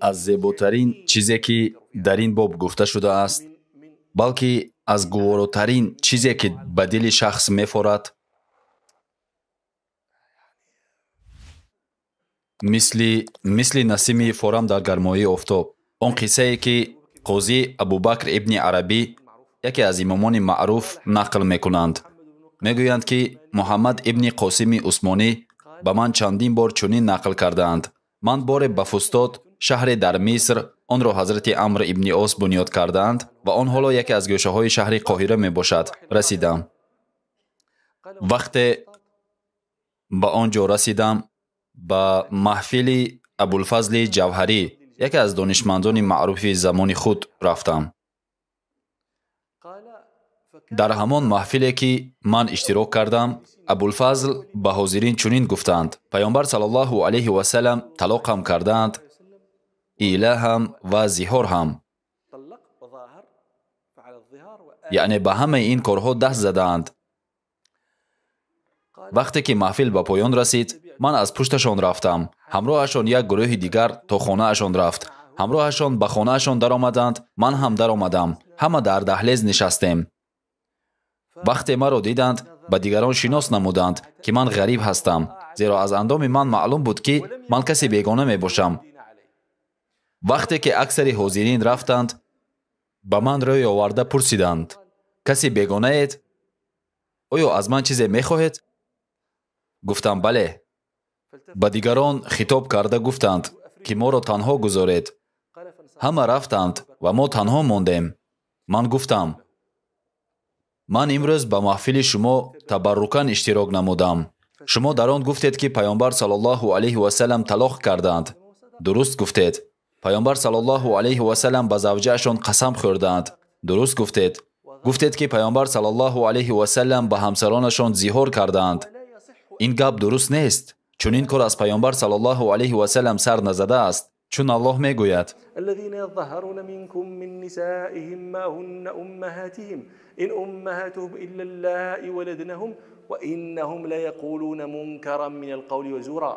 Аз зеботарин чизе ки дар ин боб гуфта шудааст, балки аз гуворотарин чизе ки ба дили шахс мефорад, мисли насими форам дар гармоии офтоб. Он қиссае ки қозӣ Абубакр ибни Арабӣ, яке аз имомони маъруф, нақл мекунанд. Мегӯянд ки Муҳаммад ибни Қосими Усмонӣ ба ман чандин бор чунин нақл кардаанд. Ман боре ба Фустот, шаҳре дар Миср, онро ҳазрати Амр ибни Ос бунёд кардаанд ва он ҳоло яке аз гӯшаҳои шаҳри Қоҳира мебошад, расидам. Вақте ба он ҷо расидам, ба маҳфили Абулфазли Ҷавҳарӣ, яке аз донишмандони маъруфи замони худ, рафтам. Дар ҳамон маҳфиле ки ман иштирок кардам, Абулфазл ба ҳозирин чунин гуфтанд: Пайғамбар саллаллоҳу алайҳи васаллам талоқ ҳам кардаанд, ила ҳам ва зиҳор ҳам. Яъне ба ҳамаи ин корҳо даст задаанд. Вақте ки маҳфил ба поён расид, ман аз пушташон рафтам. Ҳамроҳашон як гурӯҳи дигар то хонаашон рафт. Ҳамроҳашон ба хонаашон даромаданд, ман ҳам даромадам. Ҳама дар даҳлез нишастем. Вақте маро диданд, ба дигарон шинос намуданд, ки ман ғариб ҳастам, зеро аз андоми ман маълум буд, ки ман касе бегона мебошам. Вақте ки аксари ҳозирин рафтанд, ба ман рӯй оварда пурсиданд: касе бегонаед? Оё аз ман чизе мехоҳед? Гуфтам: бале. Ба дигарон хитоб карда гуфтанд, ки моро танҳо гузоред. Ҳама рафтанд ва мо танҳо мондем. Ман гуфтам: ман имрӯз ба маҳфили шумо табаррукан иштирок намудам. Шумо дар он гуфтед, ки Пайғамбар саллаллоҳу алайҳи васаллам талоқ кардаанд. Дуруст гуфтед. Пайғамбар саллаллоҳу алайҳи васаллам ба завҷаашон қасам хӯрдаанд. Дуруст гуфтед. Гуфтед, ки Пайғамбар саллаллоҳу алайҳи васаллам ба ҳамсаронашон зиҳор кардаанд. Ин гап дуруст нест. Чунин кор аз Пайғамбар саллаллоҳу алайҳи васаллам сар назадааст, чун Аллоҳ мегӯяд: الذين يظهرون منكم من نسائهم ما هن أمهاتهم إن أمهاتهم إلا اللائي ولدنهم وإنهم ليقولون منكرا من القول وزورا.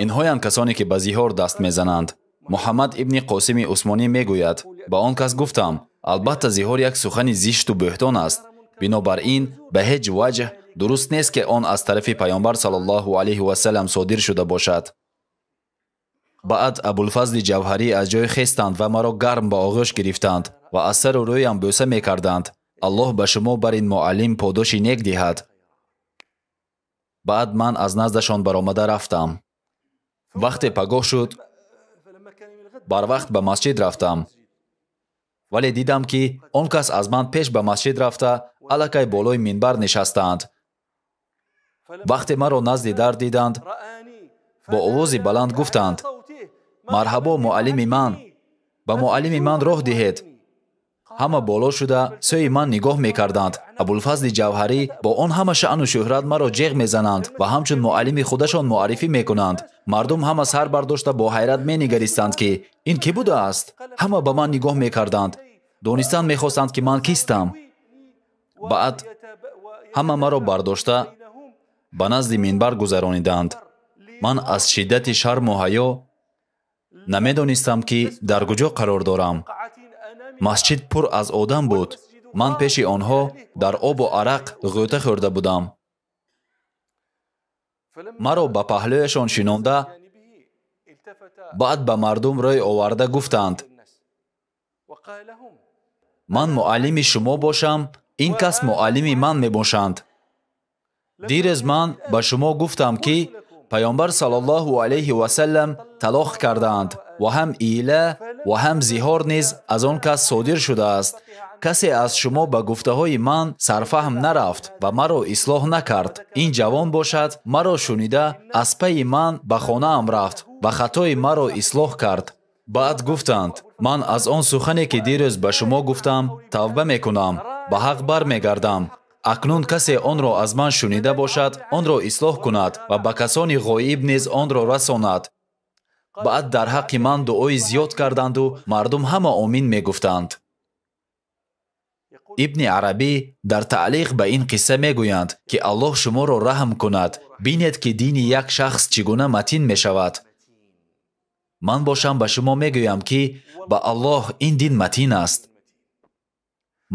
Инҳоянд касоне ки ба зиҳор даст мезананд. Муҳаммад ибни Қосими Усмонӣ мегӯяд: ба он кас гуфтам, албатта зиҳор як сухани зишту бӯҳтон аст. Бинобар ин ба ҳеҷ ваҷҳ дуруст нест, ки он аз тарафи Пайғамбар саллаллоҳу алайҳи васаллам содир шуда бошад. Баъд Абулфазли Ҷавҳарӣ аз ҷой хестанд ва маро гарм ба оғӯш гирифтанд ва аз сару рӯям бӯса мекарданд. Аллоҳ ба шумо бар ин муаллим подоши нек диҳад. Баъд ман аз наздашон баромада рафтам. Вақте пагоҳ шуд, барвақт ба масҷид рафтам. Вале дидам, ки он кас аз ман пеш ба масҷид рафта, аллакай болои минбар нишастаанд. Вақте маро назди дар диданд, бо овози баланд гуфтанд: марҳабо, муаллими ман! Ба муаллими ман роҳ диҳед. Ҳама боло шуда сӯи ман нигоҳ мекарданд. Абулфазли Ҷавҳарӣ бо он ҳама шаъну шӯҳрат маро ҷеғ мезананд ва ҳамчун муаллими худашон муаррифӣ мекунанд. Мардум ҳама сар бардошта бо ҳайрат менигаристанд, ки ин кӣ будааст? Ҳама ба ман нигоҳ мекарданд, донистан мехостанд, ки ман кистам. Баъд ҳама маро бардошта ба назди минбар гузарониданд. Ман аз шиддати шарму ҳаё намедонистам, ки дар куҷо қарор дорам. Масҷид пур аз одам буд. Ман пеши онҳо дар обу арақ ғӯта хӯрда будам. Маро ба паҳлӯяшон шинонда, баъд ба мардум рӯй оварда гуфтанд: ман муаллими шумо бошам, ин кас муаллими ман мебошанд. Дирӯз ман ба шумо гуфтам, ки Пайғамбар саллаллоҳу алайҳи васаллам талоқ кардаанд ва ҳам ила ва ҳам зиҳор низ аз он кас содир шудааст. Касе аз шумо ба гуфтаҳои ман сарфаҳм нарафт ва маро ислоҳ накард. Ин ҷавон бошад, маро шунида аз пайи ман ба хонаам рафт ва хатои маро ислоҳ кард. Баъд гуфтанд: ман аз он сухане ки дирӯз ба шумо гуфтам тавба мекунам, ба ҳақ бармегардам. Акнун касе онро аз ман шунида бошад, онро ислоҳ кунад ва ба касони ғоиб низ онро расонад. Баъд дар ҳаққи ман дуои зиёд карданду мардум ҳама омин мегуфтанд. Ибни Арабӣ дар таълиқ ба ин қисса мегӯянд, ки Аллоҳ шуморо раҳм кунад. Бинед, ки дини як шахс чӣ гуна матин мешавад. Ман бошам ба шумо мегӯям, ки ба Аллоҳ ин дин матин аст.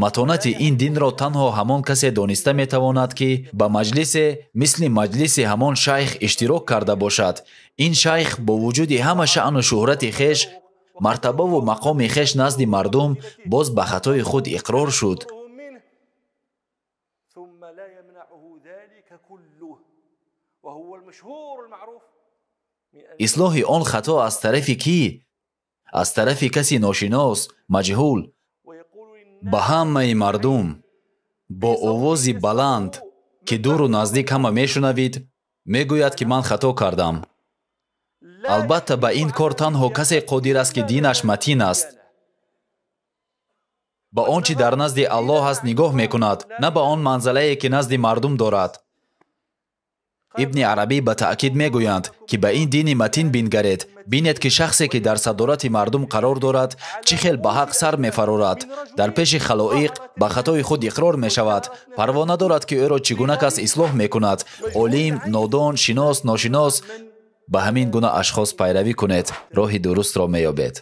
Матонати ин динро танҳо ҳамон касе дониста метавонад, ки ба маҷлисе мисли маҷлиси ҳамон шайх иштирок карда бошад. Ин шайх бо вуҷуди ҳама шаъну шуҳрати хеш, мартабаву мақоми хеш назди мардум боз ба хатои худ иқрор шуд. Ислоҳи он хато аз тарафи кӣ? Аз тарафи каси ношинос, маҷҳул. Ба ҳамаи мардум бо овози баланд, ки дуру наздик ҳама мешунавид, мегӯяд, ки ман хато кардам. Албатта, ба ин кор танҳо касе қодир аст, ки динаш матин аст. Ба он чӣ дар назди Аллоҳ аст нигоҳ мекунад, на ба он манзалае, ки назди мардум дорад. Ибни Арабӣ ба таъкид мегӯянд, ки ба ин дини матин бингаред. Бинед, ки шахсе, ки дар садорати мардум қарор дорад, чӣ хел ба ҳақ сар мефарорад. Дар пеши халоиқ ба хатои худ иқрор мешавад. Парво надорад, ки ӯро чӣ гуна кас ислоҳ мекунад. Олим, нодон, шинос, ношинос. Ба ҳамин гуна ашхос пайравӣ кунед, роҳи дурустро меёбед.